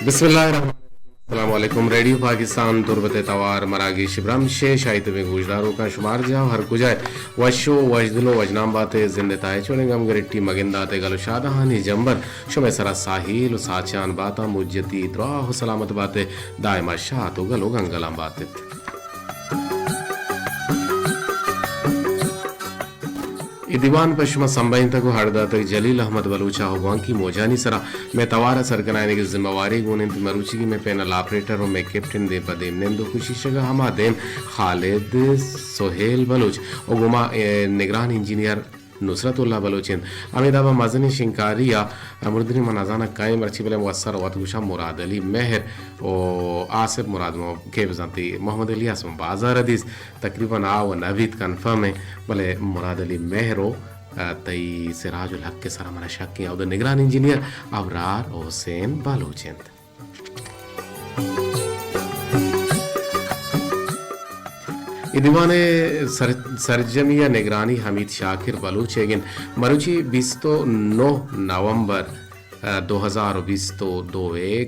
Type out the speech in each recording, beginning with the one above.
بسم اللہ الرحمن الرحیم۔ السلام علیکم۔ ریڈیو پاکستان تربت ءِ توار مراگش برمش ءِ شاہی تبیں گوشداروکاں، شمار جاہ ہر کجا ات، وش و وشدل و وشنام بات ات، زند ءِ تہا ہچ وڑیں گم گرٹی مگندات ات، گل و شادہانی جمبر شمئے سرا ساہیل و ساچان بات ات، مجتی دراہ و سلامت بات ات، دائما شات و گل و گنگلان بات ات۔ اے دیوان پہ شما سمبھینتگ و ہڑ داتگ جلیل احمد بلوچ ءَ و گوانکی موجانی سرا۔ مئے توار ءِ سرکنائینگ ءِ ذمہ واری گون انت مروچیگیں مئے پینل آپریٹر و مئے کیپٹن دیم پہ دیم نند و کشیشگ ءَ ہما دیم خالد سہیل بلوچ و گوما، اے، نگران انجینئر نصرت اللہ بلوچ انت۔ ہمے دابا مزنیں شنگکاری ءَ مردنی من نزاناں کئے مرچی، بلے مؤثر وت گوشاں مراد علی مہر و آصف مراد م-، کہ بزانتی محمد الیاس من بازار ءَ دیست، تقریباً آ و نہ بیت کنفرم انت، بلے مراد علی مہر و، ءَ، تئی سراج الحق ءِ سرا منا شک انت، اود نگران انجینئر ابرار حسین بلوچ انت۔ اے دیوان ءِ سر-، سرجمی ءَ نگرانی حمید شاکر بلوچ ئیگ انت۔ مروچی بیست و نو نومبر، ءَ، دو ہزار و بیست و دو ءِ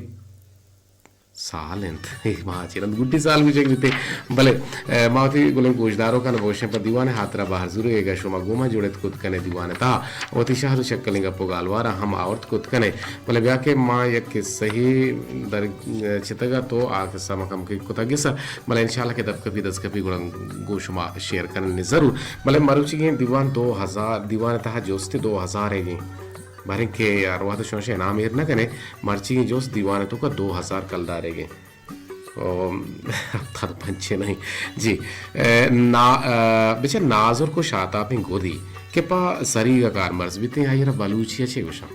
سال انت۔ اے ما چہ رند گڈی سال گوشگ بیتے۔ بلے، ءَ، ما وتی گلیں گوشداروکاں بگوشیں پہ دیوان ءِ ہاترا بہر زورگ ءَ شما گوں ما جڑت کت کنے دیوان ءِ تہا۔ وتی شہر و شکلیں گپ و گالواراں ہم آورت کت کنے، بلے بیا کہ ما یک قصہ ئے در چتگ ات و آ قصہ ما کمکے کتگ گس ات، بلے انشاءاللہ کہ دپ کپی دست کپی گڑا گوں شما شیئر کنیں ضرور۔ بلے مروچیگیں دیوان دو ہزار، دیوان ءِ تہا جست دو ہزار ئیگیں، باریں کہ ہر وہد شما شہ انعام ایر نہ کنے، مرچیگیں جست دیوان ءِ توکا دو ہزار کلدار ئیگیں۔ او، ہپتاد و پنچ نہیں۔ جی، اے، نا-، اے، بچار نازرک و شاتاپیں گدی کہ پہ سریگ ءَ کارمرز بیتیں، آئی ءَ را بلوچی ءَ چے گوشاں؟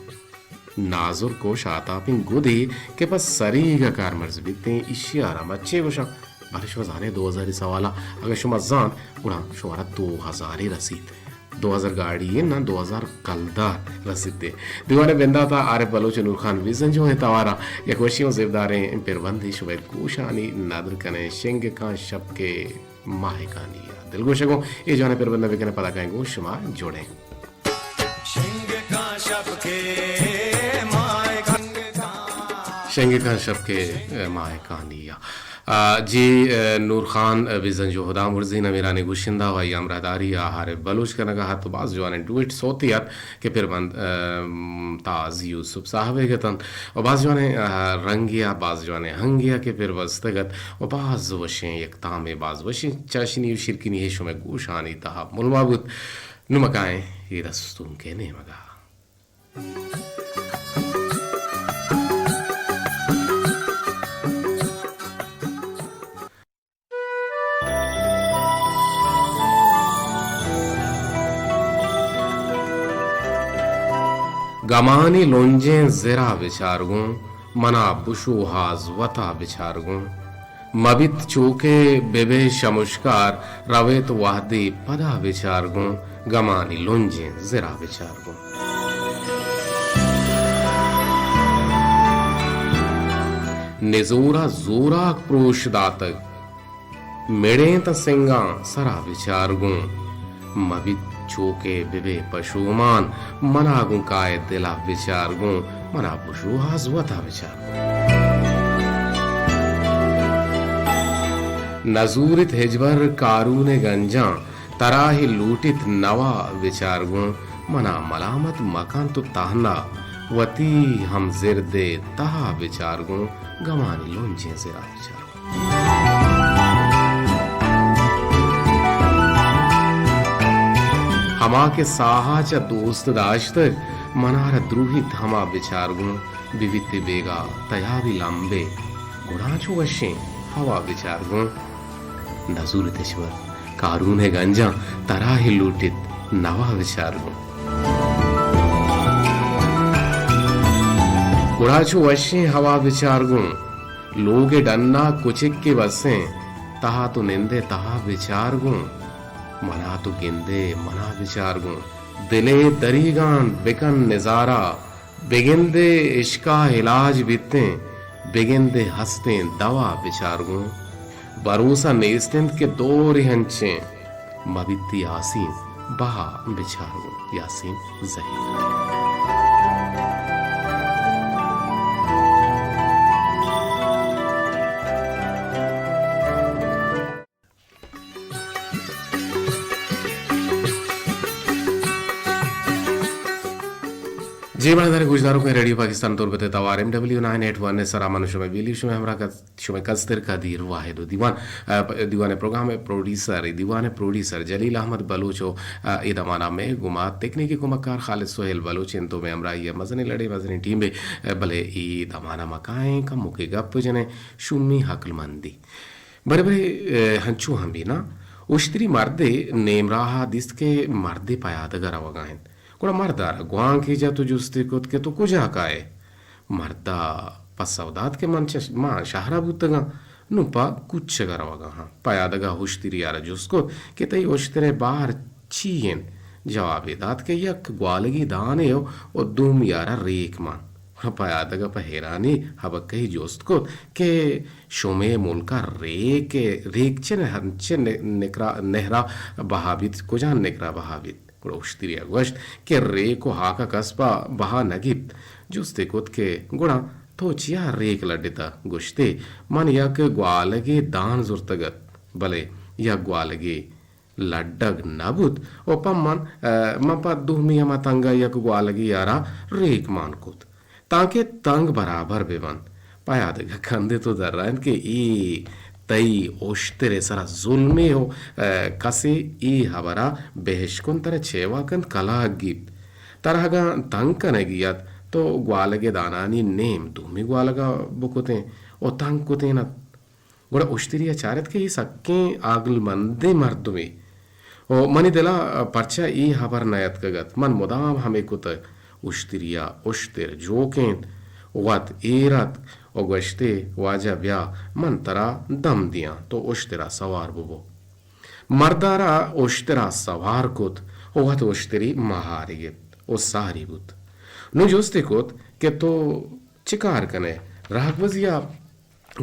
نازرک و شاتاپیں گدی کہ پہ سریگ ءَ کارمرز بیتیں، ایشی ءَ را ما چے گوشاں؟ باریں شما زانے دو ہزاری سوال ءَ، اگاں شما زانت، گڑا شمارا دو ہزاری رسیت۔ دو ہزار گاڑی ئے ناں، دو ہزار کلدار رسیت ئے۔ دیوان ءِ بندات ءَ عارف بلوچ ءُ نورخان بزنجو ءِ توار ءَ یک وشیں ءُ زیبداریں پربندے شمئے گوشانی ندر کنیں۔ شنگ کاں شپ کہ ماہکانی ءَ۔ دلگوش گوں اے جوانیں پربند ءَ بکنیں، پدا کائیں گوں شما جوڑیں۔ شنگ کاں شپ کہ ماہکانی ءَ۔ شنگ کاں شپ کہ ماہکانی ءَ۔ آ، جی، آ، نورخان، آ، بزنجو ہدامرزی نمیرانیں گشندہ ءُ آئی ءِ ہمراہداری ءَ عارف بلوچ کنگ ءَ ات ءُ باز جوانیں ڈوئٹ سوتے ات کہ پربند، آ، تاز یوسف صاحب ءَ گتنت ءُ باز جوانیں، آ، رنگے ءَ، باز جوانیں ہنگے ءَ کہ پر بستگ ات ءُ باز وشیں یک تامے، باز وشیں چاشنی ءُ شیرکنی ئے شمئے گوشانی تہا ملما بوت۔ نوں ما کائیں اے رستونک ءِ نیمگ ءَ۔ گمانی لنجیں زر ءَ بچار گوں، من ءَ بشوہاز وت ءَ بچار گوں۔ مہ بیت چو کہ بہ بئے شمشکار، رویت وہدے پدا بچار گوں، گمانی لنجیں زر ءَ بچار گوں۔ نزور ءَ زوراک پروش داتگ، مڑینت سنگاں سر ءَ بچار گوں۔ مہ بیت چو کہ بہ بئے پشومان، من ءَ گوں کائے دل ءَ بچار گوں، من ءَ بشوہاز وت ءَ بچار گوں۔ نزوریت ہچبر کارون ءِ گنجاں، ترا ہے لوٹیت نوا بچار گوں، من ءَ ملامت مکن تو تہنا، وتی ہم زرد ءِ تہا بچار گوں، گمانی لنجیں زر ءَ بچار گوں۔ ہما کہ ساہ ءَ چہ دوست داشتگ، من ءَ را دروہیت ہما بچار گوں، بہ بیت ئے بیگاہ تیابی لمبے، گڑا چو وشیں ہوا بچار گوں۔ نزوریت ہچبر کارون ءِ گنجاں، ترا ہے لوٹیت نوا بچار گوں۔ گڑا چو وشیں ہوا بچار گوں، لوگ ءِ ڈنا کچکے بسیں، تہا تو نندئے تہا بچار گوں، منا تو گندئے منا بچار گوں، دل ءِ دریگاں بکن نزارہ، بگندئے عشق ءَ علاج بیتیں، بگندئے ہستیں دوا بچار گوں۔ بھروسہ نیست انت کہ دورے انچیں، مہ بیت یاسین بہا بچار گوں۔ یاسین زہیر۔ جی، مہرداریں گوشداروکیں، ریڈیو پاکستان تربت ءِ توار ایم ڈبلیو نائن ایٹ ون ءِ سرا من شمئے بیلی، شمئے ہمراہ کت، شمئے کستر قدیر واحد ءُ دیوان، ءَ، پ-، دیوان ءِ پروگرام ءِ پروڈیوسر، دیوان ءِ پروڈیوسر جلیل احمد بلوچ ءُ، ءَ، اے دمان ءَ مئے گوما تکنیکی کمکار خالد سہیل بلوچ انت ءُ مئے ہمراہی ءَ مزنیں لڑے مزنیں ٹیم بے، ءَ، بلے اے دمان ءَ ما کائیں کموکے گپ جنیں شومی عقلمندی۔ برے برے، ءَ، ہنچو ہم بی نا، اشتری مردے نیم راہ ءَ دیست کہ مردے پیادگ ءَ روگ ءَ انت۔ گڑا مرد ءَ را گوانکے جت ءُ جستے کت کہ تو کجا کائے؟ مرد ءَ پسو دات کہ من چہ، ما شہر ءَ بوتگ آں، نوں پہ کوچگ ءَ روگ ءَ آں۔ پیادگ ءَ اشتری ءَ را جست کت کہ تئی اشتر ءِ بار چی انت؟ جوابے دات کہ یک گوالگی دانے ءُ، ءُ دومی ءَ را ریک مان۔ گڑا پیادگ ءَ پہ حیرانی ہبکہی جست کت کہ شمے ملک ءَ ریک، ریک چہ نہ-، چہ نہ-، نکرا-، نہرا بہا بیت، کجام نکرا بہا بیت؟ گڑا اشتری ءَ گوشت کہ ریک ءُ ہاک ءَ کس پہ بہا نہ گیپت۔ جستے کت کہ گڑا تو چیا ریک لڈتہ؟ گوشتے، من یک گوالگے دان زرتگ ات، بلے یک گوالگے لڈگ نہ بوت ءُ پہ من، ءَ، من پہ دومی ہما تنگ ءَ یک گوالگے ءَ را ریک مان کت، تانکہ تنگ برابر بہ بنت۔ پیادگ ءَ کندت ءُ درائینت کہ اے تئی اشتر ءِ سرا ظلمے ءُ، ءَ، کسے اے ہبر ءَ بہ اشکن ترا چیوا کنت کلاگ گیپت۔ ترا اگاں تنگ کنگی ات تو گوالگ ءِ دانانی نیم دومی گوالگ ءَ بکتیں ءُ تنگ کتین ات۔ گڑا اشتری ءَ چارت کہ اے سکیں عقلمندیں مردمے ءُ منی دل ءَ پرچا اے ہبر نیاتکگ ات؟ من مدام ہمے کتگ۔ اشتری ءَ اشتر جوکینت، وت ایر اتک ءُ گوشتے، واجہ بیا، من ترا دم دیاں، تو اشتر ءَ سوار ببو۔ مرد ءَ را اشتر ءَ سوار کت ءُ وت اشتری مہاری گپت ءُ ساری بوت۔ نوں جستے کت کہ تو چے کار کنئے؟ راہگوزی ءَ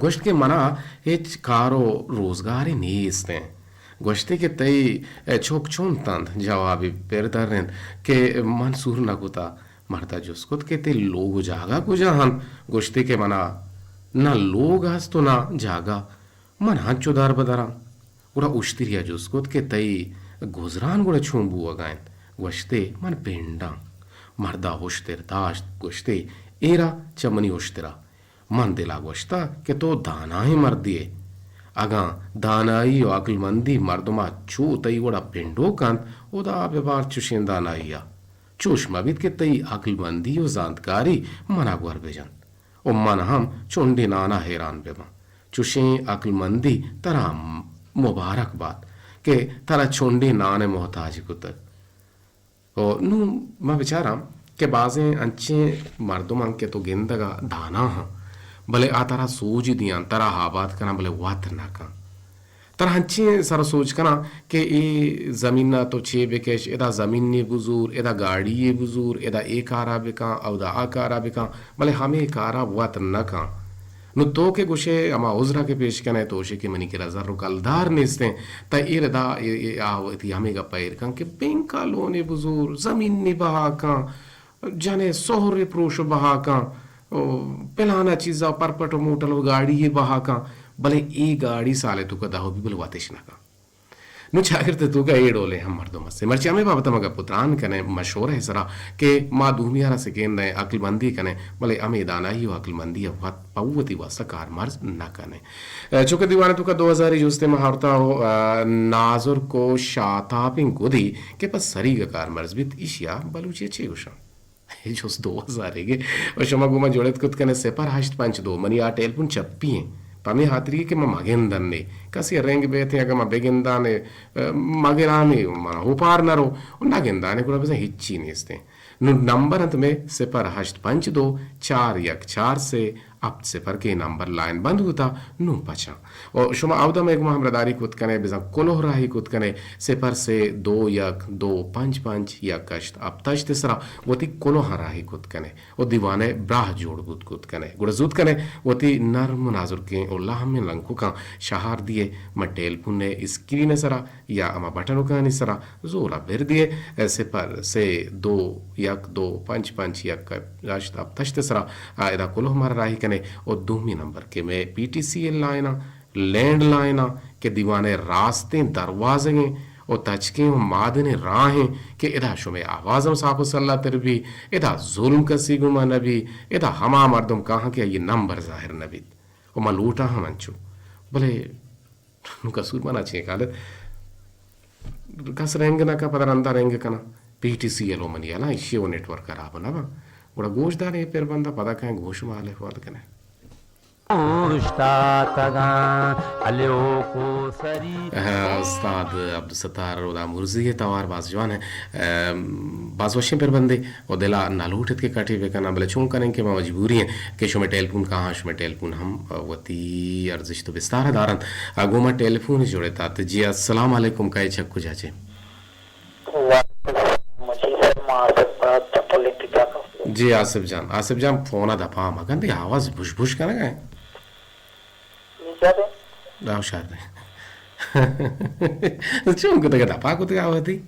گوشت کہ منا ہچ کار ءُ روزگارے نیست انت۔ گوشتے کہ تئی چک چنت انت؟ جوابے پر درینت کہ من سور نہ کتہ۔ مرد ءَ جست کت کہ تئی لوگ ءُ جاگہ کجا انت؟ گوشتے کہ منا نہ لوگ ہست ءُ نہ جاگہ۔ من ہنچو در بدراں۔ گڑا اشتری ءَ جست کت کہ تئی گزران گڑا چون بوگ ءَ انت؟ گوشتے، من پنڈاں۔ مرد ءَ اشتر داشت، گوشتے، ایرا چہ منی اشتر ءَ۔ من دل ءَ گوشتہ کہ تو دانائیں مردے ئے۔ اگاں دانائی ءُ عقلمندی مردم ءَ چو تئی وڑا پنڈوک انت، ہدا ببارت چشیں دانائی ءَ۔ چوش مہ بیت کہ تئی عقلمندی ءُ زانتکاری من ءَ گور بجنت ءُ من ہم چنڈے نان ءَ حیران بباں۔ چشیں عقلمندی ترا مبارک بات کہ ترا چنڈے نان ءِ محتاج کتگ۔ ءُ نوں ما بچاراں کہ بازیں انچیں مردماں کہ تو گندگ ءَ دانا ہاں، بلے آ ترا سوج دیاں، ترا آباد کناں، بلے وت نہ کن۔ ترا انچیں سر ءُ سوج کناں کہ اے زمین ءَ تو چے بکش، ادا زمینے بزور، ادا گاڑی یے بزور، ادا اے کار ءَ بکن، اودا آ کار ءَ بکن، بلے ہمے کار ءَ وت نہ کن۔ نوں تو کہ گوشے، ہما عذر ءَ کہ پیش کنئے، تو گوشے کہ منی کرا زر ءُ کلدار نیست انت، تہ اے ردا اے، اے، آ وتی ہمے گپ ءَ ایر کن کہ بینک ءَ لونے بزور، زمینے بہا کن، جنئے سہرے پروش ءُ بہا کن، او پلان ءَ چیز ءَ پرپٹ ءُ موٹل ءُ گاڑی یے بہا کن، بلے اے گاڑی سال ءِ توک ءَ دہ بی بلے وت اش نہ کن۔ نوں چاگرد ءِ توک ءَ اے ڈولیں ہم مردم است۔ مرچی ہمے بابت ءَ ما گپ ءُ تران کنیں مشورہ ءِ سرا کہ ما دومی ءَ را سکین دئیں، عقلمندی کنیں، بلے ہمے دانائی ءُ عقلمندی ءَ وت پہ وتی واسطہ کارمرز نہ کنیں۔ چوکہ دیوان ءِ توک ءَ دو ہزار ءِ جستے ما ہورتا ءُ، آ، نازرک ءُ شاتاپیں گدے کہ پہ سریگ ءَ کارمرز بیت، ایشی ءَ بلوچی ءَ چے گوشاں؟ اے جست دو ہزار ئیگ ءَ۔ ءُ شما گوں ما جڑت کت کن ئے صفر ہشت پنچ دو، منی آ ٹیلیفون چپی ایں۔ پہ ہمے ہاتری کہ ما مگندن نے۔ کسے ءَ رنگ بیت ایں، اگاں ما بگندان ایں، ءَ، مگران ایں، منا اوپار نہ رو۔ ءُ نہ گندان ایں، گڑا بزاں ہچی نیست ایں۔ نوں نمبر انت مئے صفر ہشت پنچ دو چار یک چار سے ہپت صفر کہ اے نمبر لائن بند بوتا، نوں پچاں۔ ءُ شما اودا مئے گوما ہمراہداری کت کن ئے، بزاں کلوہ راہی کت کن ئے، صفر سے دو یک دو پنچ پنچ یک ہشت ہپت ہشت ءِ سرا وتی کلوہاں راہی کت کن ئے ءُ دیوان ءِ براہ جوڑ بوت کت کن ئے۔ گڑا زوت کن ئے وتی نرم ءُ نازرکیں ءُ لہمیں لنککاں شہار دیئے، مئے ٹیلیفون ءِ اسکرین ءِ سرا یا ہما بٹنکانی سرا زور ءَ بر دیئے، صفر سے دو یک دو پنچ پنچ یک ہشت ہپت ہشت ءِ سرا، آ، ادا کلوہ مارا راہی کن ئے ءُ دومی نمبر کہ مئے پی ٹی سی ءِ لائن ءَ، لینڈ لائن ءَ کہ دیوان ءِ راستیں دروازگ ایں و تچکیں و مادنیں راہیں کہ ادا شمئے آواز ہم صاف و سلاتر بی، ادا ظلم کسی گوما نبی، ادا ہما مردم کاہاں کہ آئی نمبر ظاہر نبیت و ما لوٹاں ہم انچو۔ بلے نوں قصور منا چے کالت؟ کس رنگ نہ کن، پدا رندا رنگ کناں۔ پی ٹی سی یلو منی یلاں، ایشی و نیٹ ورک خراب نہ باں۔ گڑا گوش داریں پر بندہ، پدا کہیں گوش مال احوال کنیں۔ اوشتاتگاں الیو کو سری۔ آ، استاد عبدالستار ہدا مرزی ءِ توار باز جوان ایں۔ آ، باز وشیں پر بندے و دل ءَ نہ لوٹت کہ کٹے بہ کناں، بلے چون کنیں کہ ما مجبوری ایں کہ شمئے ٹیلیفون کاہاں، شمئے ٹیلیفون ہم وتی ارزشت و بستار ءَ دارنت۔ آ، گوں ما ٹیلیفون جوڑ ات۔ جی، السلام علیکم، کئے چہ کجا چے؟ وعلیکم السلام، جی سر، ما آصف آباد پولیٹیکا۔ جی آصف جان، آصف جان، فون ءَ دپا مکن، تئی آواز بش بش کنگ ءَ ایں۔ جی سر۔ آ، شر ایں۔ چون کتگ، دپا کتگ آ وہدی؟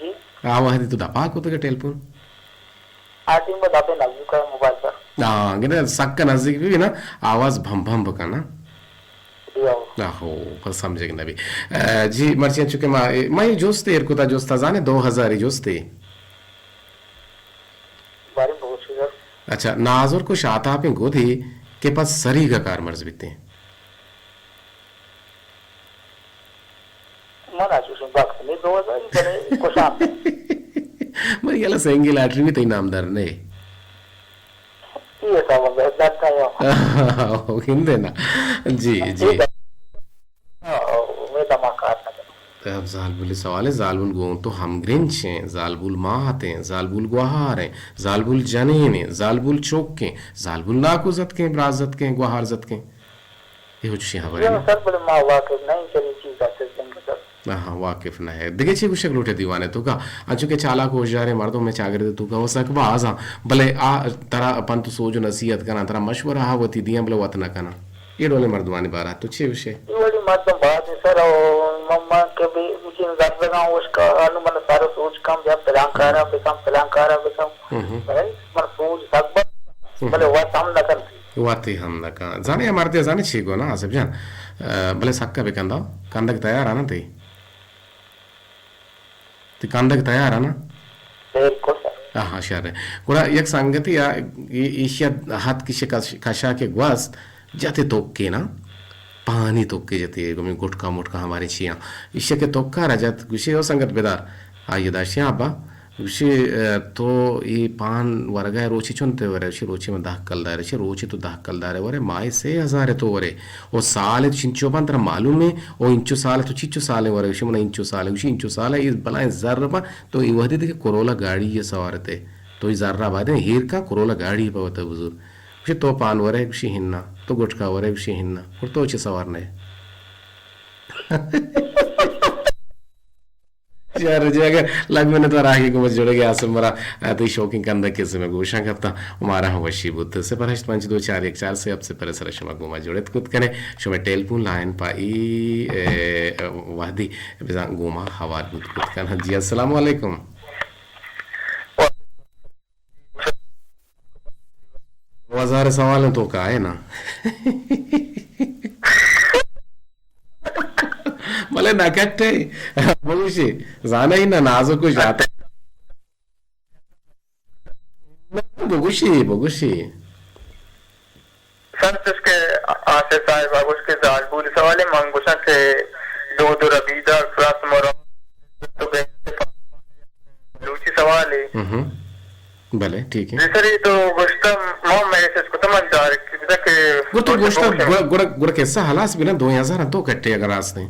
جی۔ آ وہدی تو دپا کتگ ٹیلیفون؟ آ ٹیم ءَ دپ ءَ نزیک ءَ موبائل سر۔ ہاں، گڑا سک نزیک بہ بی نا، آواز بھم بھم بکن نا۔ جی ہو۔ آہو، پر سمجھگ نہ بی۔ آ، جی، مرچی انچو کہ ما، ما یہ جست ایر کتا، جستا زانے دو ہزاری جستے۔ باریں بہت شکر۔ اچھا، نازرک و شاتاپیں گدے کہ پہ سریگ ءَ کارمرز بیتیں۔ من ءَ چوشیں بخت نی دو ہزاری، بلے کشان۔ من یلا سنگی لاٹری بھی تئی نام در نے۔ یہ سب بہتر کا یا۔ گندے نا۔ جی، جی۔ ہاں، میں دماغ کار نہ کروں۔ اب زالبول سوال ہے، زالبول گوں تو ہمگرنچ ہیں، زالبول ماہت ہیں، زالبول گوہار ہیں، زالبول جنین ہیں، زالبول چوک ہیں، زالبول ناکو زتکیں، براز زتکیں، گوہار زتکیں۔ اے ہچ شی خبر یہ نہ۔ سر، بلے ما واقف نہ ایں چنین چیز ءَ سسٹم سر۔ آہاں، واقف نہ ہے۔ دگہ چی گوشگ لوٹے دیوانے توکا؟ انچو کہ چالاک و ہوشیاریں مردم میں چاگرد توکا و سک باز ہاں، بلے آ ترا پنت و سوج و نصیحت کناں، ترا مشورہ ہا وتی دیاں، بلے وت نہ کناں۔ اے ڈولیں مردمانی بارہ تو چی گوشے؟ اے وڑی مردم باز ہیں سر، او من، من کہ بھی مجھے زردگاں اوشکا، انو من سارا سوچ کم، یا پلان کارا بکم، پلان کارا بکم۔ ہم۔ بلے من سوچ سک بس، بلے وت ہم نہ کنتی۔ وتی ہم نہ کن۔ زانے یا مردے زانے چی گونا آصف جان؟ آ، بلے سکا بکن دا۔ کندگ تیار آنا تئی؟ تئی کندگ تیار آنا؟ بالکل سر۔ آہا، شر۔ گڑا یک سنگتی آ، ای-، ایشی ءَ ہت کش-، کش-، کشا کہ گوست، جتے توکے نا، پانی توکے جتے، گمی گٹکا مٹکا ہمارے چیاں۔ ایشی کہ توکا را جت، گوشی او سنگت بدار، آئیے داشتی ابا، گوشی، اے، تو اے پان ورگا روچے چنتے ورے؟ گوشی، روچے من دہ کلدارے۔ گوشی، روچے تو دہ کلدارے ورے، ماہے سے ہزار تو ورے۔ او سال تو چنچو بان ترا معلوم ہے، او انچو سال تو چنچو سال ورے۔ گوشی، من انچو سال، گوشی، انچو سال اے بلائیں زر بان، تو اے وہدی دیکھ کرولا گاڑی یہ سوارتے۔ تو اے زر را بعد ہیر کا کرولا گاڑی پہ وتا بزور۔ گوشی، تو پان ورے؟ گوشی، ہننا۔ تو گٹکا ورے؟ گوشی، ہننا۔ اور تو چے سوار نہ؟ شر جی، اگر لگ منت و راہی گومت جوڑے گے آسم مرا، آ، تئی شوقین کندگ کہ سمے گوشاں کپتاں و مارا ہم وشی بوت۔ صفر ہشت پنچ دو چار یک چار سے ہفت صفر سر شما گوما جوڑت کت کنے۔ شما ٹیلیفون لائن پا ای، اے، وہدی بزاں گوما ہوار بوت کت کن۔ جی، السلام علیکم۔ دو ہزار سوال تو کا ہے نا؟ بلے نہ کٹے، بگوشی، زانہ ہی نہ نازو کو جاتا۔ بگوشی، بگوشی۔ سر، چوش کہ آصف صاحب ءَ گوشت کہ زالبول سوالے، من گوشاں کہ دود و ربیدگ، رسم و رواج، تو بلوچی سوالے۔ ہم۔ بلے، ٹھیک ہے۔ جی سر، یہ تو گوشتا، ما میسج کو تو من ڈائریکٹ کیتا کہ گڑا تو گوشتا، گوشتا۔ گڑا، گڑا، گڑا قصہ خلاص بھی نا، دو ہزار تو کٹے اگر راست نہیں۔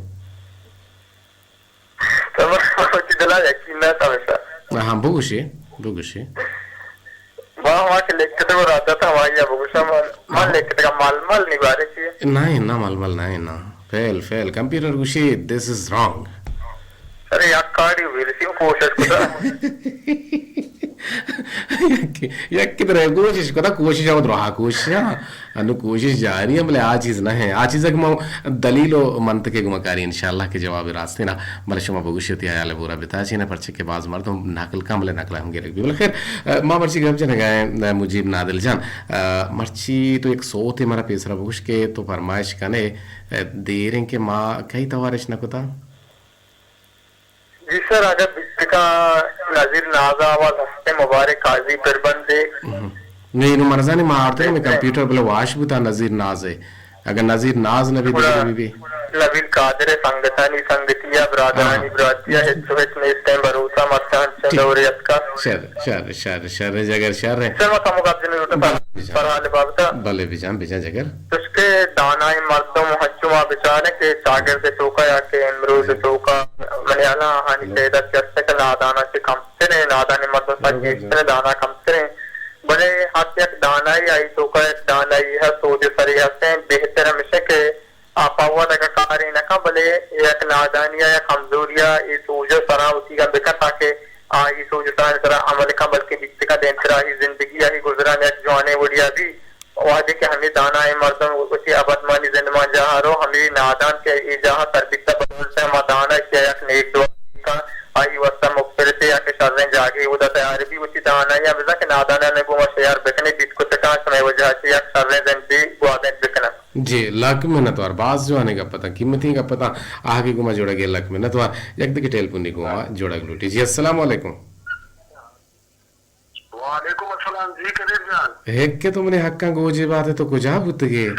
تو من وتی دلا یقین نہ تھا ویسا۔ ہاں، بگوشے، بگوشے۔ ما ہما کہ لکھتے وہ راتا تھا، ہماری اب گوشا من، من ہاں۔ لکھتے کا مال، مال نہیں بارے چیئے۔ نہیں، نہ مال، مال نہیں، نہ۔ فیل، فیل۔ کمپیوٹر گوشی، this is wrong۔ ارے، یک کاری ویلسی کوشش کتا۔ یک، یک کدرے کوشش کتا، کوشش آمد رہا کوشش، ہاں۔ انو کوشش جاری ہے، بلے آ چیز نہ ہے۔ آ چیز کہ ما دلیل و منطق گما کاری انشاءاللہ کہ جواب راست ہے نا، بلے شما بگوشی وتی حیال بورا بتا چینا، پرچہ کہ باز مردم نقل کم، بلے نقل ہم گرگ بھی۔ بلے خیر، آ، ما مرچی گپ جنگا ہیں، آ، مجیب نادل جان۔ آ، مرچی تو یک سوتے مرا پیسرا بگوش کہ تو فرمائش کنے، آ، دیریں کہ ما کئی توارش نہ کتا؟ جی سر، اگاں بیت کاں نذیر ناز ءِ آواز ہست ایں، مبارک قاضی پر بندے۔ ہم۔ نہ، اینو من زانیں، ما آرتگ ہمے کمپیوٹر بلے واش بوتا نذیر ناز ءِ۔ اگاں نذیر ناز نہ بی گڑا دگہ بی بی۔ نبیل قادر ءِ سنگتانی سنگتی ءَ، برادرانی ہاں۔ براتی ءَ، ہچ و ہچ نیست ایں بھروسہ، مرچاں انچیں ٹھیک۔ دورے اتکا۔ شر، شر، شر، شر، جگر شر۔ سر، ما کمو گپ جنگ لوٹاں بلے بجان۔ سر حال بابت ءَ۔ بلے بجان، بجان جگر۔ چوشکہ دانائیں مردم ہنچو ما بچاریں کہ چاگرد ءِ توکا یا کہ امروز ءِ توکا منی ہیالا آہانی تعداد چہ ہرچ کہ ناداناں چہ کمتریں، نادانیں مردم سک گیشتریں، دانا کمتریں، بلے ہر یک دانائی آئی توکا یک دانائی ہست، سوج ءُ سری ہستیں۔ بہتر ہمیش کہ آ پہ وت اگاں کارے نہ کن، بلے یک نادانی ءَ یا کمزوری ءَ اے سوج ءُ سرا وتیگاں بکن تاکہ آ اے سوج ءُ سرانی سرا عمل کن، بلکیں بیت کن دیمترا آئی زندگی، آئی گزران یک جوانیں وڑیا بی۔ وہدے کہ ہمے دانائیں مردم وتی ابدمانی زندمان جاہ ءَ رو، ہمے نادان کہ اے جاہ ءَ سر بیتہ، بدولت ہما دانا کہ یک نیک دعا کن، آئی واسطہ مغفرتے یا کہ شریں جاگہے اودا تیار بی، وتی دانائی ءَ بزاں کہ نادانانی گوما شیار بکنے، بیت کتکاں شمئے وجہ ءَ چہ یک شریں زندے گوازینت بکنن۔ جی، لک منتوار، باز جوانیں گپ اتاں، قیمتی گپ اتاں، آہگے گوما جوڑگ ءِ لک منتوار۔ یک دگہ ٹیلیفونی گوما جوڑگ لوٹی۔ جی، السلام علیکم۔ وعلیکم السلام جی قدیر جان۔ ہک کہ تو منی حقاں گوجے بات تو کجا بوتگے؟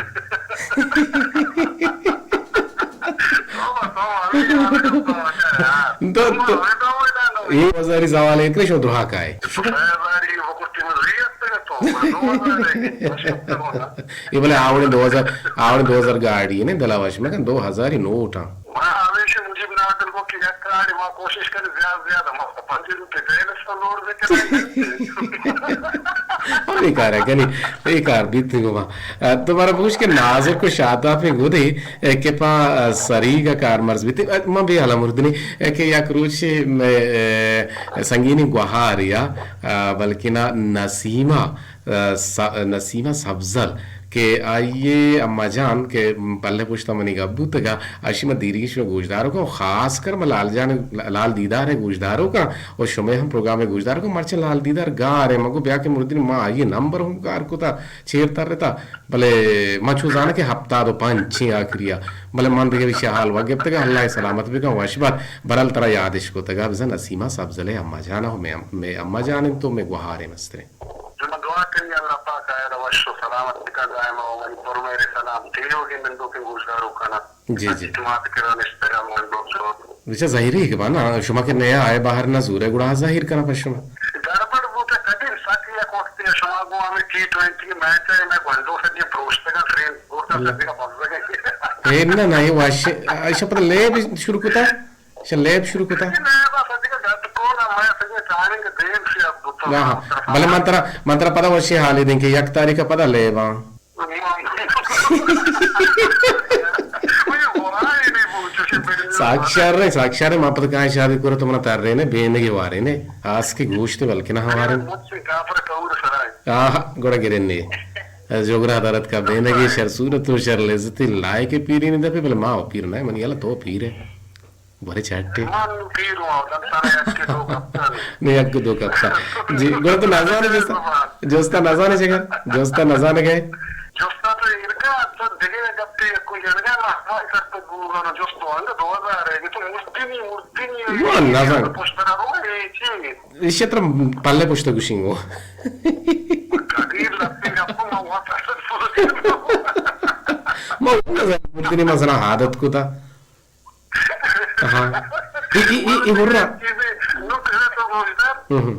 توبہ، توبہ، ابھی وعلیکم السلام، اچھا یار۔ دو، تم دو، ہمیں تو وہ جانو۔ اے وزاری زوال ہے، کرشو درہا کا ہے۔ تو سہ ہزاری وہ کرتی میں رہی ہستے تو، میں دو ہزار ہے، مشکل تو ہونا۔ اے بلے آوڑیں دو ہزار، آوڑیں دو ہزار گاڑی نے دلا وش مکن، دو ہزار نوٹ ہاں۔ ما ہمیشہ مجیب نادل کو کہ یک کاری ما کوشش کریں زیادہ زیادہ ما پنجی روپے دے دستا لوڑ بکنیں۔ ہمے کار ءَ کنی، اے کار بیت گو ما۔ ءَ، تو مارا بگوش کہ نازک و شاتاپیں گدے، ءَ، کہ پہ، ءَ، سریگ ءَ کارمرز بیت۔ ءَ، من بے حالا مردنی، ءَ، کہ یک روچے مئے، ءَ، سنگینی گوہارے ءَ، ءَ، بلکنا نسیمہ ءَ، س-، نسیمہ سبزل کہ آئی ءِ اما جان کہ پلے پشت ءَ منی گپ بوتگ ءَ، اشی من دیریگی شمئے گوشداروکاں و خاص کر من لال جان، لال دیدار ءِ گوشداروکاں و شمئے ہم پروگرام ءِ گوشداروکاں، مرچی لال دیدار گار ءَ، من گو بیا کہ مردین ما آئی ءِ نمبر ہم کار کتا، چیر ترتا، بلے من چو زاناں کہ ہپتاد و پنچ چیں آخری ءَ، بلے من دگہ ایشی ءِ حال وگپتگ ءَ، اللہ ءَ سلامت بکن، وش بات، برحال ترا یادش کتگ ءَ، بزاں نسیمہ سبزل ءِ اما جان ءَ، مئے، مئے اما جان انت و مئے گوہار ءِ مستریں۔ من دعا کنی اللہ پاک آئرا وش و سلامت بکن، دائما و منی پرمہر سلام تیوگیں نندوکیں گوشداروکانا۔ جی، جی۔ اچ مات کرا نشتگا من دو چوت۔ بچا ظاہری کہ بانا، شما کہ نیا آئے باہر نہ زورے، گڑا ظاہر کنا پہ شما۔ گڑبڑ بوتا قدیم ساکی یک وقت شما گو ہمیں ٹی ٹوئنٹی میچ ہے، میں گونڈو سجی پروشتگا، سرین بوتا سجی کا بزگا۔ اے نہ، نہ، یہ واش، ایشا پتہ لیب شروع کتا؟ ایشا لیب شروع کتا؟ لیب سجی کا گت کو نہ، میں سجی ٹائمنگ دیم سے اب بوتا۔ ہاں، ہاں۔ بلے من ترا، من ترا پدا وشی حالی دیں کہ یک تاریخ پدا لیب ہاں۔ ساک شر رہے، ساک شر رہے، ما پتہ کہاں شادی کرو تو منا تر رہے نے، بینگی وارے نے، آس کی گوشت بلکہ نہ ہمارے۔ آہ، گوڑا گرن نے۔ جوگرا دارت کا بینگی شر صورت و شر لذتی لائق پیری نے دپے، بلے ما پیر نہ، منی اللہ تو پیر ہے۔ بارے چاٹے۔ من پیر ہوں، دنتانا یک کے دو کپتا۔ نہیں، یک کے دو کپتا۔ جی، گڑا تو نازانے جستا، جستا نازانے جگر، جستا نازانے گئے۔ جستا تو ارکا، تو دگے گپتے یک کو جنگا، ما ہماری سر تو گورا نہ جستو، انگا دو ہزار ہے، تو مردنی، مردنی، وہ نازان۔ پشترا رو، اے چی؟ ایشی ترا پلے پشت گوشیں گو۔ قدیر لپی گپو، ما واسطہ۔ ما نازان، مردنی ما زنا عادت کو تا۔ ہاں۔ ای، ای، ای، ای ہرا۔ نو کہنا تو گوشدار۔ ہم، ہم۔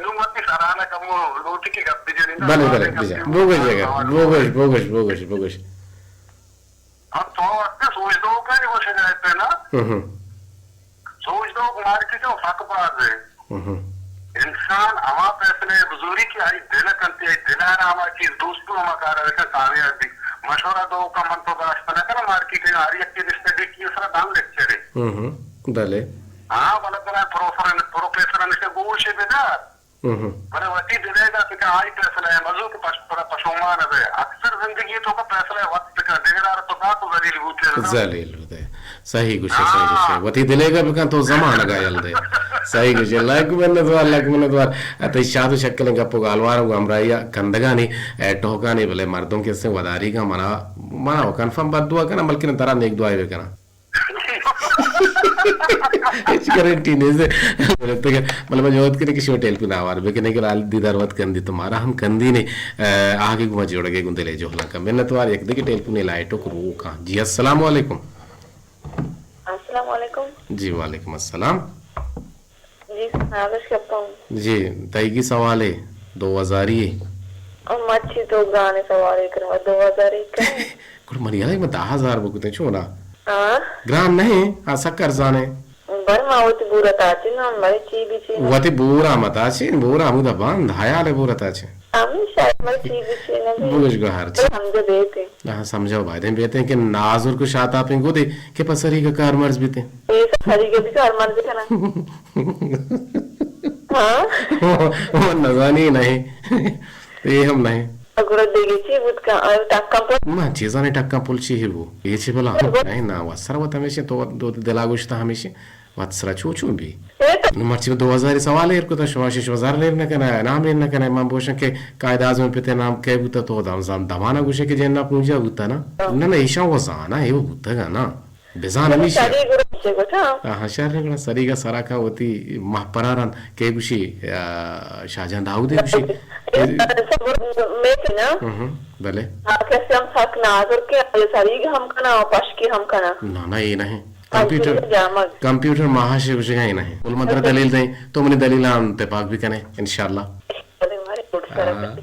نو متی سرانا کمو لوٹی کے گپ بجنی نا۔ بلے، بلے، بجن۔ بوگش جگر۔ بوگش، بوگش، بوگش، بوگش۔ ہم تو وقت سوچ دو کا نہیں وہ شجاعت ہے نا۔ ہم، ہم۔ سوچ دو مارکیٹ میں فرق باز ہے۔ ہم۔ انسان ہما پیسلہ بزوری کہ آئی دل کنت، آئی دل ء ہما چیز دوست، ہما کار ء کامیاب بی۔ مشورہ دو کا من تو داشت نہ کناں، مارکیٹ ء ہر یک کے نشتہ ڈکی سرا دان لیکچر ہے۔ ہم ہم۔ بلے۔ ہاں، بلے بلے پروفیسر، پروفیسر نشتہ گوش بدار۔ ہم ہم۔ بلے وتی دل ء دا کہ آئی پیسلہ ہے، مزو کہ پش-، پڑا پشومان ہے۔ اکثر زندگی تو کا پیسلہ ہے وقت کا، دگرار تو کا تو ذلیل بوتے۔ ذلیل بوتے۔ صحیح گوشے، صحیح گوشے۔ وتی دلیگا بکن تو زمانگا یل دے۔ صحیح گوشے۔ لک منت وار، لک منت وار۔ اتئی شاد و شکلیں گپ و گالوار و ہمراہی ء کندگانی، اے، ٹوکانی بلے مردم کہ استیں وداریگاں منا، منا و کنفرم بد دعا کناں، بلکن ترا نیک دعائے بکناں۔ ہچ گارنٹی نہیں سے۔ مطلب، جو وقت کرے کہ شما ٹیلیفون آوار بکنے کہ لال دیدار وت کندی تو مارا ہم کندی نے، آ، آگے گما جوڑ گئے گندے لے جو ہلاں کا منت وار۔ یک دیگه ٹیلیفون لائے ٹوک روکاں۔ جی، السلام علیکم۔ السلام علیکم۔ جی، وعلیکم السلام۔ جی، نازش کپاں۔ جی، تئیگی سوالے دو ہزاری۔ او مچی تو گانے سوالے کرا دو ہزاری کرا۔ گڑ منی یلا میں دہ ہزار بکتے چونا۔ ہاں۔ گران نہیں، آ سک ارزانے۔ بر ما وتی بورا تاچی نا، مری چی بی چی نا۔ وتی بورا متا چی، بورا ہمودا بند، حیال بورا تاچی۔ ہمیشہ مری چی بی چی نا بی۔ بوش گو ہر چی۔ بر ہم جو بیتے۔ ہاں، سمجھو بایدیں بیتیں کہ نازر کو شاتاپیں گودے کہ پہ سریگا کارمرز بیتیں۔ اے سریگا بھی کارمرز کنا۔ ہاں۔ وہ نزانی نہیں۔ اے ہم نہیں۔ اگر دیگه چی بود کن، آ، ٹکاں پل۔ ما چیزانی ٹکاں پل چی ہے وہ؟ یہ چی بلا؟ نہیں نا، وہ سر وت ہمیشہ تو، تو دلا گوشتا ہمیشہ۔ وت سرا چو چون بی؟ نو مرچی دو ہزار سوال ایر کتا، شما شش ہزار ایر نہ کنا، نام ایر نہ کنا، من بوشن کہ قائد اعظم پتے نام کئے بوتا، تو دم زم دمانا گوشے کہ جننا پونجا بوتا نا؟ نہ، نہ، ایشان وہ زانا، اے وہ بوتا گا نا۔ بزان ہمیشی۔ سری گڑا چے گوشا؟ آہا، شر گڑا سری گا سرا کا وتی مہپراران کئے گوشی، آ، شاہجان داؤد گوشی۔ میتے نا؟ ہم، ہم، بلے۔ ہاں، کسی ہم سک نازر کے، سری گا ہم کنا، پشکی ہم کنا۔ نہ، نہ، اے نہیں۔ کمپیوٹر، کمپیوٹر ماہا شے گوشگا ہی نہیں۔ کل من ترا دلیل دیں، تو منی دلیل ہم تپاک بھی کنے، انشاءاللہ۔ ہاں۔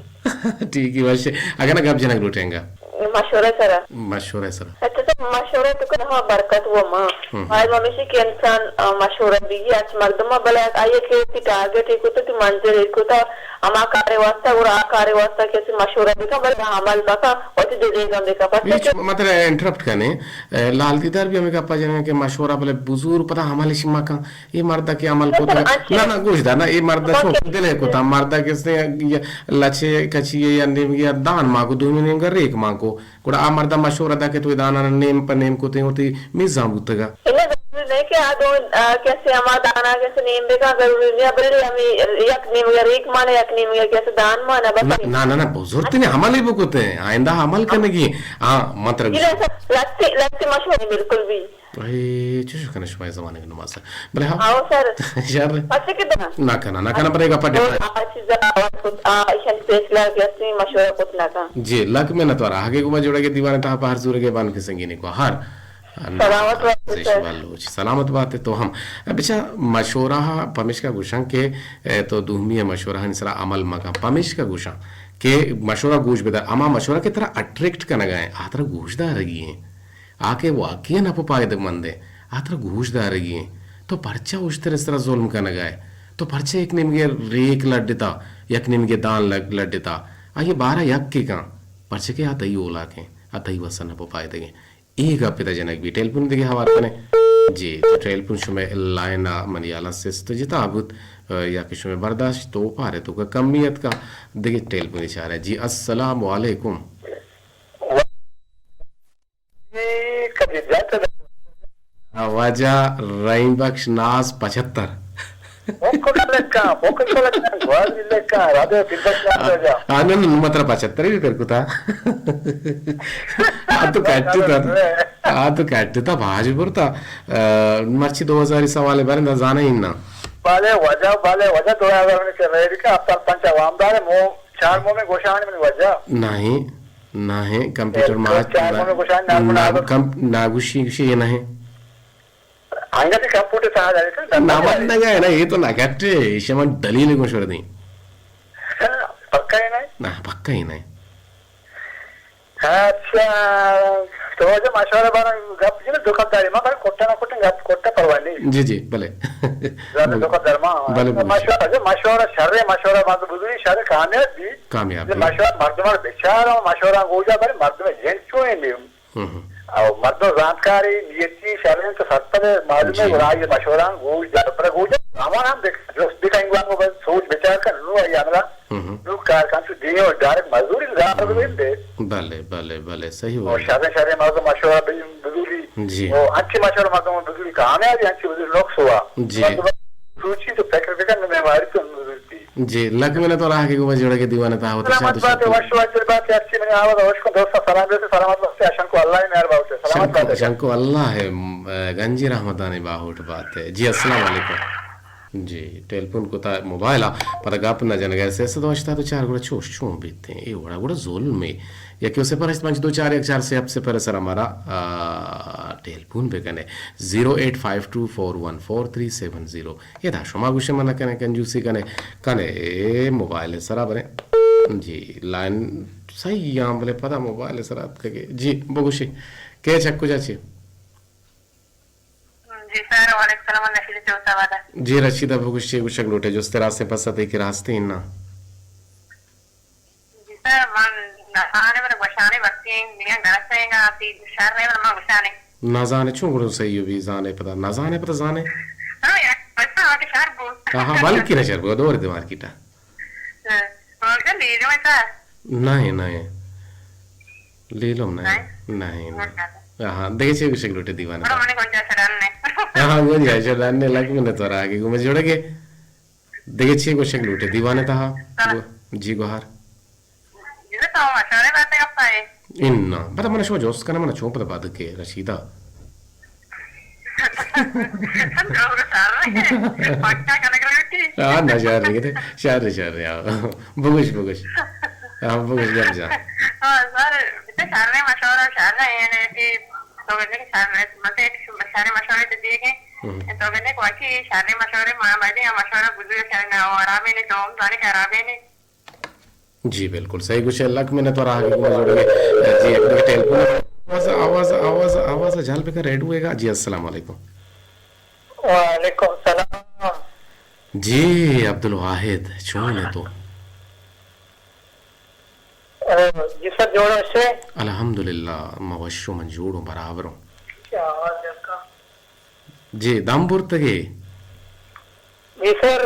ٹھیک ہے، وش۔ اگر نہ گپ جنگ لوٹیں گا۔ مشورہ سرا۔ مشورہ سرا۔ اچھا، تو مشورہ تو کنا برکت وہ ماں۔ ہم۔ آج ممیشی کہ انسان، آ، مشورہ بھی اچ مردم بلے آئیے کہ تی ٹارگٹ ایک ہوتا، تی منزل ایک ہوتا، ہما کارے واسطہ اور آ کارے واسطہ کسی مشورہ بکن، بلے عمل بکن، وتی دلیل ہم بکن۔ پس ہیچ کہ مطلب انٹرپٹ کنے، اے، لال دیدار بھی ہمیں گپا جنگا کہ مشورہ بلے بزور پدا عمل اش مکن۔ اے مردا کہ عمل کو تو نہ، نہ، گوش دار، نہ، اے مردا چون دل ہے کوتا، مردا کس نے یا لچے کچی یا نیمگی یا دان ما کو، دومی نیمگا ریک ما کو۔ گڑا آ مردا مشورہ دا کہ تو اے دانا نیم پہ نیم کتیں، وتی میزان بوتگا۔ انگا ضروری نہیں کہ آ دو، آ، کیسے ہما دانا کیسے نیم بکا، ضروری نہیں۔ بلے ہمیں یک نیم یا ریک مانا، یک نیم یا کیسے دان مانا، بس نہ، نہ، نہ، نہ، بزرتی نے عمل ہی بکتے ہیں، آئندہ عمل کرنے کی۔ ہاں، مطلب جی، لستے، لستے مشورہ نہیں بالکل بھی۔ اے، چوش کنے شما زمانے کے نماز۔ بلے ہاں۔ آؤ سر۔ شر۔ پچے کہ دنا؟ نہ کنا، نہ کنا، پر ایک اپا اور ڈیپا۔ آ چیزا آواز کت، آ، ایشان فیصلہ کیسے مشورہ کت نہ کن۔ جی، لک منت وار۔ آگے کو جوڑے کے دیوانے تہا پہر زورے کے بان کے سنگینے کو ہر۔ سلامت بات ئے سر۔ سلامت بات ئے تو ہم۔ بچا مشورہ پمیشکا گوشاں کہ، اے، تو دومی مشورہ ہن سرا عمل مکن۔ پمیشکا گوشاں کہ مشورہ گوش بدار۔ اما مشورہ کہ ترا اٹریکٹ کنگا ہیں، آ ترا گوش دارگی ہیں۔ آ کہ واقعی نپ و پائدگ مند ہیں، آ ترا گوش دارگی ہیں۔ تو پرچا اشتر سرا ظلم کنگا ہے؟ تو پرچا یک نیمگے ریک لڈتا، یک نیمگے دان لڈ-، لڈتا؟ آ یہ بارہ یک کے کن، پرچا کہ آ تئی اولاک ہیں، آ تئی وسا نپ و پائدگ ہیں۔ اے گپ ادا جنگ بی۔ ٹیلیفون دگہ ہوار کنے۔ جی، تو ٹیلیفون شمئے لائن ء منی ہیالا سست جتا بوت، ء، یا کہ شمئے برداشت تو پارے تو کا کمی اتکا۔ دگہ ٹیلیفون چارے۔ جی، السلام علیکم۔ جی، کدی جات؟ آ، واجہ رحیم بخش ناز پچھتر۔ بوکل لکا، بوکل لکا، گوازی لکا، رادے پیداش نہ جا۔ آ، نہ، نہ، ما ترا پچھتر ہی کر کتا۔ آ تو کٹ تا۔ آ تو کٹ تا، باج برتا۔ آ، مرچی دو ہزار سوال بارے نہ زانا ہی نا۔ بالے وجہ، بالے وجہ دو ہزار میں سے ریڈی کا، اب تک پنچا وامدار ہے، مو، چار مو میں گوشان میں وجہ۔ نہیں، نہیں، کمپیوٹر اے، ماج، چار مو میں گوشان نہ، نہ، نہ، کم، نہ گوشی، گوشی یہ نہیں۔ انگت کمپیوٹر ساز ہے، نہ، من نہ گئے نا، یہ تو نہ گھٹے، ایشی من دلیل گوش کر دیں۔ پکا ہے نا؟ نہ، پکا ہی نہیں۔ اچھا، تو جو مشورہ بارا گپ جن دکانداری ما بارا کوٹا نہ کوٹا گپ کوٹا پرواہ نہیں۔ جی، جی، بلے۔ زیادہ دکاندار ما۔ بلے، بلے۔ مشورہ، جو مشورہ شر ہے، مشورہ ما تو بزرگی شر کامیاب بھی۔ کامیاب جو بھی۔ مشورہ مردم بیچارہ، مشورہ گوجا بارے مردم جن چوئیں نہیں۔ ہم۔ او مردم زانتکاری نیتی شریں تو سرپد معلوم ہے، جی۔ گڑا یہ مشوراں گوش دار پر گوش دار۔ ہمان ہم دیکھ، جو دیکھ انگوان کو بس سوچ بچار کر، نو آئی عملہ، ہم۔ نو کار کن تو دیو ڈائریکٹ مزدوری گار ہم۔ بندے۔ بلے، بلے، بلے، صحیح اور بات۔ شریں، شریں مردم مشورہ بزوری۔ جی۔ او اچھی مشورہ مردم بزوری کامیابی، اچھی بزوری نقص ہوا۔ جی۔ مردم سوچی تو فکر بکن، نو بیماری تو بزوری۔ جی، لک منت وار آہگے گوما جوڑگے دیوان تہا وتی سلامت شاد و باتے، شکر۔ وش وش باتے، ہرچی منی آواز وش کو دوستاں سلام دیتے، سلامت باتے، اشنکو اللہ مہر باتے، سلامت شنکو، باتے۔ شنکو اللہ ءِ، م-، گنجی رحمتانی باہوٹ باتے۔ جی، السلام علیکم۔ جی، ٹیلیفون کتا موبائل ءَ، پدا گپ نہ جنگ ءَ، سئے سد و ہشتاد و چار گڑا چوش چون بیتیں؟ اے وڑا گڑا ظلم اے۔ یکے و صفر ہشت پنچ دو چار یک چار سئے ہفت صفر ءِ سرا مارا، آ، ٹیلیفون بکنے۔ زیرو ایٹ فائیو ٹو فور ون فور تھری سیون زیرو۔ ادا شما گوشے من کنے کنجوسی کنے، کنے اے موبائل سرا برے۔ جی، لائن صحیح آں، بلے پدا موبائل سرا اتکگے۔ جی، بگوشے، کئے چہ کجا چے؟ جی سر، وعلیکم السلام، رشید چوسہ والا۔ جی رشیدہ، بگوش چے گوشگ لوٹے، جست ءُ راستیں پسہ تئی کرا ہستیں نا؟ جی سر، من نزانے، من گوشانے وقتی میاں گرسیں گا، تی شر نہیں، من گوشانے۔ نزانے چون گڑو صحیح بی، زانے پدا، نزانے پدا زانے؟ ہاں، یک پسہ آتے شر بو۔ کہاں بلکی نہ شر بو، دور دے مارکیٹا۔ ہاں، اور کیا لے لو ایسا؟ نہیں، نہیں۔ لیلم نہ۔ نہ؟ نہیں، نہیں۔ ہاں۔ آہا، دگہ چے گوشگ لوٹے دیوان ءَ؟ بڑا منی گنجائش ڈن نے۔ آہا، گنجائش ڈن نے، لک منت وار آہگے گوما جوڑگے۔ دگہ چے گوشگ لوٹے دیوان ءِ تہا؟ ہاں۔ گو-، جی گوہار۔ جی تو مشورے باتیں گپا ہے۔ انا، پدا من شما جوست کنم، من چون پدا بعد کے رشیدہ۔ ہاں، نہ، شر نگتے۔ شر، شر، آ۔ بگوش، بگوش۔ آ، بگوش، گپ جان۔ ہاں، سر، بچہ شر مشورہ، شر ہے، یعنی کہ تو کہتے ہیں کہ شر ہے، مطلب، ایک شر مشورے تو دیے گئے۔ ہم۔ تو کہتے ہیں کہ واقعی شر مشورے، ماں بھائی، ہم مشورہ بزرگ شر نہ ہو، آرام ہی نہیں، تو ہم زانے کہ آرام ہی نہیں۔ جی، بالکل صحیح گوشے، لک منت وار آہگے گوما جوڑگے۔ جی، یک دگہ ٹیلیفون۔ آواز، آواز، آواز، آواز جہل بکن ریڈیو ئیگا۔ جی، السلام علیکم۔ وعلیکم السلام۔ جی، عبدالواحد، چون ئے تو؟ جی سر، جوڑ ئے؟ الحمدللہ، ما وشوں، من جوڑوں، برابروں۔ کیا آواز ہے آپ کا؟ جی، دم برتگے؟ جی سر،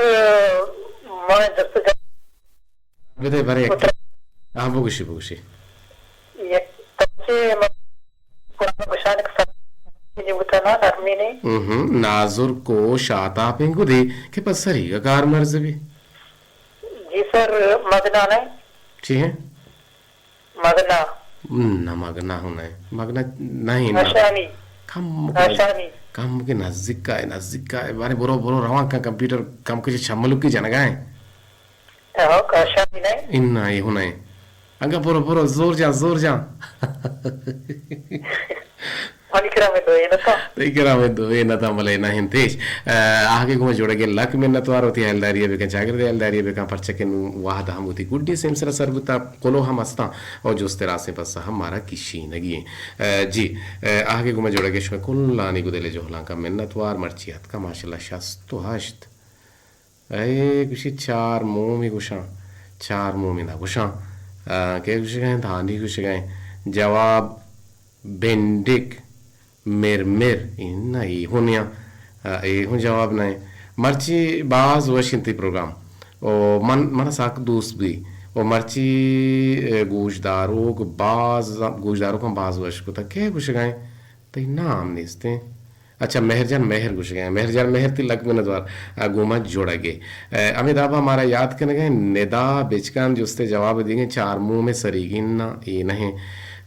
ما دست بدے برے یک۔ ہاں، بگوشی، بگوشی۔ یک تچے من قرآن گوشان کہ سر جی بوتا نا، نرمی نے۔ ہم، نازرک و شاتاپیں گدے کہ پہ سریگا کار مرز بی۔ جی سر، مگنا نے۔ چی ہے؟ مگنا۔ نہ، مگنا ہوں نہ۔ مگنا نہیں، نہ۔ آشانی۔ کم کہ نز-، آشانی۔ کم کہ نزدیک کا ہے، نزدیک کا ہے۔ بارے برو، برو، روان کا کمپیوٹر کم کچھ چملو کی جنگا ہے۔ ہاں، آشانی نہیں۔ ان نہ، یہ ہوں نہیں۔ انگا برو، برو، زور جان، زور جان۔ منی کرا میں دوئے نہ تھا۔ تئی کرا میں دوئے نہ تھا، بلے نہ ہنتیش۔ آ، آہگے گوما جوڑگے لک منت وار، وتی ہیلداری بکن، چاگرد ہیلداری بکن، پرچہ کہ نوں وہد ہم وتی گڈی سیمسرا سر بوتا، کلو ہم استاں، اور جست راسیں پسہ ہم مارا کشینگی ہیں۔ آ، جی، آ، آہگے گوما جوڑگے شما کلانی گدل جہلانکا منت وار، مرچی اتکا ماشاءاللہ شست و ہشت۔ اے گوشی چار مومی گوشاں، چار مومی نہ گوشاں۔ آ، کہ گوشگا ہیں، دانی گوشگا ہیں۔ جواب بنڈک، مر مر، اے نہ، اے ہوں نیاں۔ آ، اے ہوں جواب نہ۔ مرچی باز وش انت پروگرام۔ او من، من سک دوست بی۔ او مرچی، اے، گوشداروک باز، گوشداروکاں باز وش کتا۔ کہ گوشگا ہیں، تئی نام نیستیں۔ اچھا، مہر جان مہر گوشگ ء، مہر جان مہر تئی لک منت وار، آ، گوں ما جڑگ ء۔ آ، ہمے دابا مارا یات کنگ ء، ندا بچکان جست ء جواب دیگ ء، چار موم ء سریگین نا اے نہ انت۔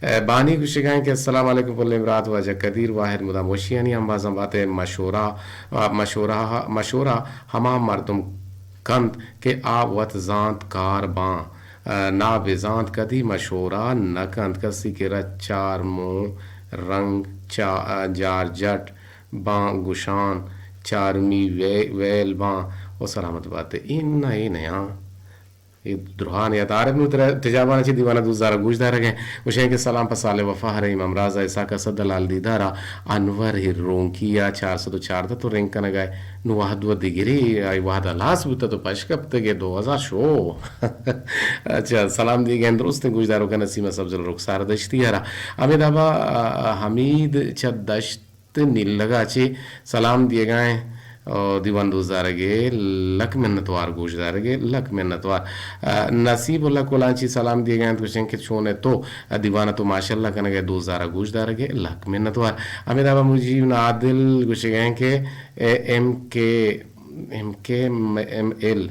آ، بانی گوشگ ء کہ السلام علیکم پلیں برات واجہ قدیر واحد مدام وشیانی امبازاں بات ء مشورہ، آ، مشورہ، مشورہ ہما مردم کنت کہ آ وت زانت کار باں۔ نا بزانت کدی مشورہ نہ کنت، کسی کرا چار موں رنگ چا-، جار جٹ باں گشان، چارمی وے-، ویل باں و سلامت بات۔ اے نہ، اے نیاں۔ اے درہان یا عارف نوں ترا تجابان چی دیوانہ دوست دارا گوش دارگ ہیں۔ گوشیں کہ سلام پہ صالح وفا، رحیم امراض، اسحاق اسد، دلال دیدارا، انور ہرونکی یا چار سد و چاردہ تو رنگ کنگا۔ نوں وہد و دگری، آئی وہد ہلاس بوتہ تو پش کپتگ ئے دو ہزار شو۔ اچھا، سلام دیگ ء درستیں گوشداروکاں نسیم ء سبزل رخسار دشتی ء را۔ ہمے دابا، آ، حمید چہ دشت نیلگا چے سلام دیگا ہیں۔ او دیوان دوزدارگے لک منتوار، گوشدارگے لک منتوار۔ آ، نصیب اللہ کلانچی سلام دیگا ہیں، گوشیں کہ چون ئے تو، آ، دیوان تو ماشاءاللہ کنگے دوزدارا گوشدارگے لک منتوار۔ ہمے دابا مجیب نادل گوشگا ہیں کہ اے ایم کے، ایم کے ایم ایل۔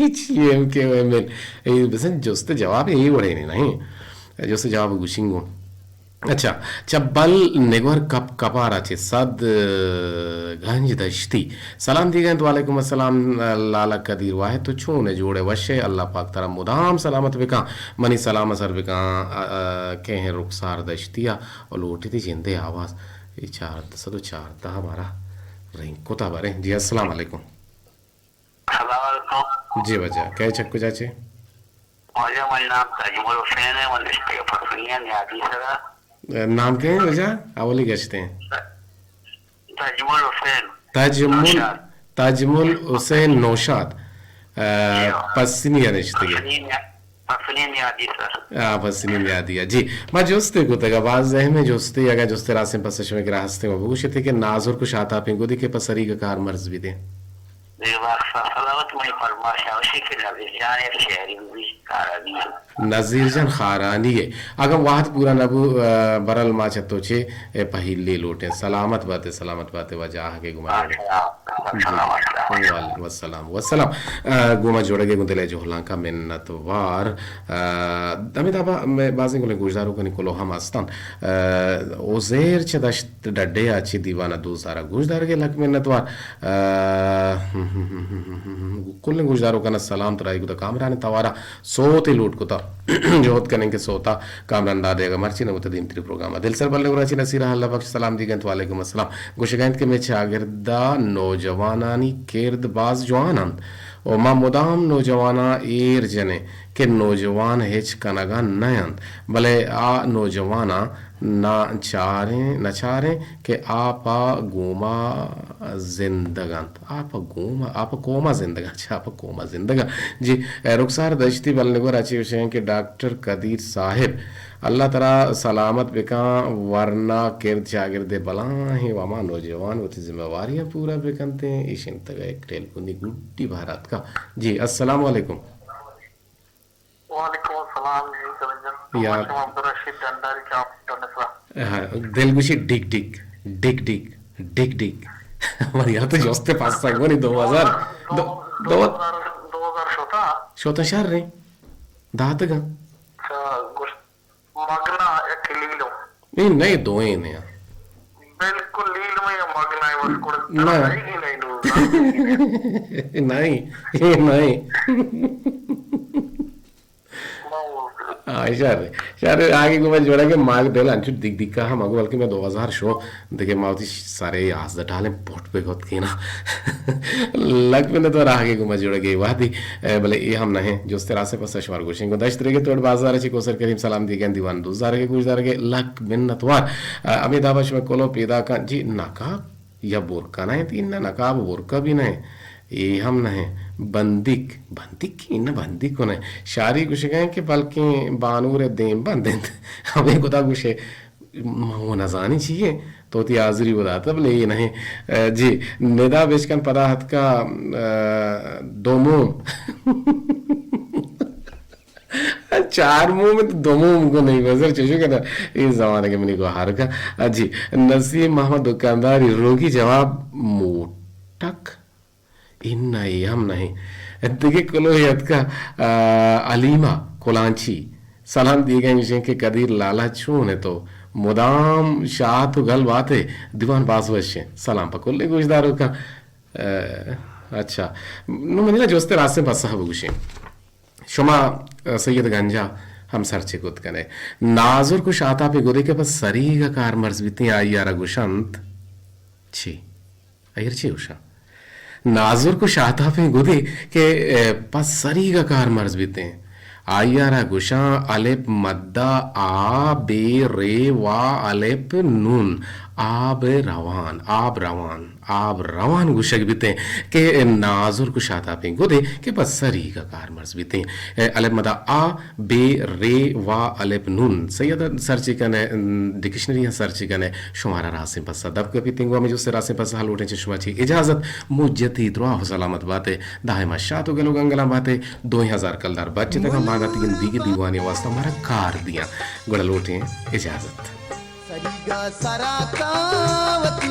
چی ایم کیو ایم ایل؟ اے بزن جست جواب اے وڑے نے نہیں۔ جست جواب گوشنگو۔ اچھا، چہ بل نگور کپ کپارا چہ صد گنج دشتی۔ سلام دیگ انت، وعلیکم السلام لالا قدیر واحد، تو چون ئے؟ جوڑ ئے، وش ئے؟ اللہ پاک ترا مدام سلامت بکاں، منی سلام سر بکاں، آ، آ، کہیں رخسار دشتی ءَ و لوٹی تی جندے آواز۔ اے چاردہ سد و چاردہ مارا رنگ کتا بریں۔ جی السلام علیکم۔ السلام علیکم۔ جی واجہ، کئے چہ کجا چے؟ واجہ منی نام تاج مل حسین ایں، من نشتگ پسنی ءَ نیادی سرا۔ نام کئے ایں واجہ؟ اولی گشتے ایں۔ تاج مل حسین تاج مل، نوشاد۔ تاج مل حسین نوشاد۔ آ، جی ہاں۔ پسنی ءَ نشتگ ئے۔ پسنی نیا-، پسنی نیادی سر۔ آ، پسنی نیادی ءَ۔ جی، ما جستے کتگ ءَ، باز اہمیں جستے، اگاں جستے راستیں پسہ شمئے کرا ہستیں، ما بگوشتے کہ نازرک و شاتاپیں گدے کہ پہ سریگ ءَ کارمرز بیتیں۔ دیر باخ سلامت، منی فرمائش ہمیشی کہ نزیر جان یک شعری بہ بیت، خارانی ءَ۔ نزیر جان خارانی ءَ۔ اگاں وہد پورا نہ بو، آ، برل ما چہ تو چے، اے، پہیلے لوٹیں۔ سلامت باتے، سلامت باتے واجہ، آہگ ءَ گوما جوڑ ئے۔ سلام، جی، سلام، جی۔ سلام۔ وعلیکم السلام، والسلام۔ آ، گوما جوڑگ ءَ گوں دل ءِ جہلانکاں منت وار۔ آ، ہمے دابا مئے بازیں گلیں گوشداروکانی کلوہ ہم ہستاں۔ آ، عزیر چہ دشت ڈڈے ءَ چہ دیوان ءَ دوست دارگ گوشدارگ ءَ لک منت وار۔ آ، کلیں گوشداروکاں سلام ترا۔ اے گدا کامران توارا سوتے لوٹ کتا۔ جہد کنیں کہ سوتا کامران دادے اگاں مرچی نہ بوتا دیمتری پروگرام ءَ۔ دلسر بلے گورا چہ نصیر اللہ بخش سلام دیگ انت، وعلیکم السلام۔ گوشگ انت کہ مئے چاگرد ءَ نوجوانانی کرد باز جوان انت و ما مدام نوجواناں ایر جنیں کہ نوجوان ہچ کنگ ءَ نہ انت، بلے آ نوجواناں نہ چاریں، نہ چاریں کہ آ پہ گوما زندگ انت۔ آ پہ گوما، آ پہ کوما زندگ انت، چہ آ پہ کوما زندگ انت۔ جی، اے رخسار دشتی بل نگور ءَ چے گوشیں کہ ڈاکٹر قدیر صاحب، اللہ ترا سلامت بکاں، ورنا کرد چاگرد ءِ بلاہیں و ہما نوجوان وتی ذمہ واریاں پورا بکنتیں۔ ایشی انتگا یک ٹیلیفونی گڈی بہر آتکا۔ جی، السلام علیکم۔ وعلیکم السلام جی، سرجن۔ یا۔ شما عبدالرشید ڈنڈاری چاپ ٹنسرا۔ ہاں، دل گوشی ڈگ ڈگ، ڈگ ڈگ، ڈگ ڈگ۔ من یار تو جوست پاس سنگونی دو ہزار، دو، دو، دو ہزار، دو ہزار شوتا۔ شوتا شر رے۔ داتگا۔ اچھا، گوشت مگنا یک لیلو۔ اے نئے دوئیں نے۔ بالکل لیلو یا مگنا ہے، بس کوڑ نہ۔ نہیں، نہیں، نہیں۔ نہیں، اے نہیں۔ آ، شر، شر، آگے گوما جوڑا کہ ماگ دل انچو دگ دگ کا ہم اگو، بلکہ میں دو ہزار شو دگہ ما وتی سرے یازدہ ٹالیں پٹ پہ گوت کینا۔ لک منت وار آہگے گوما جوڑگے وہدی، اے، بلے اے ہم نہ ہیں۔ جست راسے پس شمار گوشیں۔ گوں دشت ریگے توڑ بازار چی کوسر کریم سلام دیگن دیوان دوست دارگے گوش دارگے لک منت وار۔ اے، ہمیں دابا شما کلو پیدا کن جی نقاب یا برقع نہ انت، اناں نقاب و برقع بھی نہ انت۔ اے ہم نہ انت۔ بندیک، بندیک اناں بندیک نہ انت۔ شاری گوشگا انت کہ بلکیں بانور دیم بند انت۔ ہمیں گدا گوشے۔ من و نزانی چی اے، تو وتی حاضری و داتہ، بلے اے نہ اے۔ اے، جی، ندا بشکن پدا اتکا، اے، دو موم۔ چار موم انت، دو موم کو نہیں، بزر چشو کنا، اے زمانہ کہ منی گوہار کا۔ جی، نسیم محمد دکانداری روگی جواب موٹک۔ اناں اے ہم نہ انت۔ دگہ کلوہے اتکہ، آ، حلیمہ کلانچی۔ سلام دیگا گوشیں کہ قدیر لالا چون ئے تو؟ مدام شات و گل بات ئے، دیوان باز وش انت۔ سلام پہ کلیں گوشداروکاں۔ آ، اچھا۔ نوں منی جست ءِ راستیں پسہ بگوشیں۔ شما، آ، سید گنجا ہم سرچ کت کن ئے۔ نازرک و شاتاپیں گدے کہ پہ سریگ ءَ کارمرز بیتیں، آئی ءَ را گوشنت چی؟ ایر چے گوشاں؟ نازرک و شاتاپیں گدے کہ، اے، پہ سریگ ءَ کارمرز بیتیں، آئی ءَ را گوشاں الپ مدہ آ بے رے وا الپ نون، آب روان، آب روان، آب روان گوشگ بیتیں کہ نازرک و شاتاپیں گدے کہ پہ سریگ ءَ کارمرز بیتیں۔ اے، الپ مدہ آ بے رے وا الپ نون۔ سید سرچ کن ئے، ڈکشنری ءَ سرچ کن ئے، شمارا راستیں پسہ دپ کپیت۔ انگو ہمے جست ءِ راستیں پسہ لوٹیں چہ شما چی اجازت، مجتی دراہ و سلامت بات ئے، دائما شات و گل و گنگلاں بات ئے، دوئیں ہزار کلدار بچتگاں، باندا تگن دیگی دیوانی واسطہ مارا کار دیاں۔ گڑا لوٹیں اجازت۔ سریگا سرا کاں وتی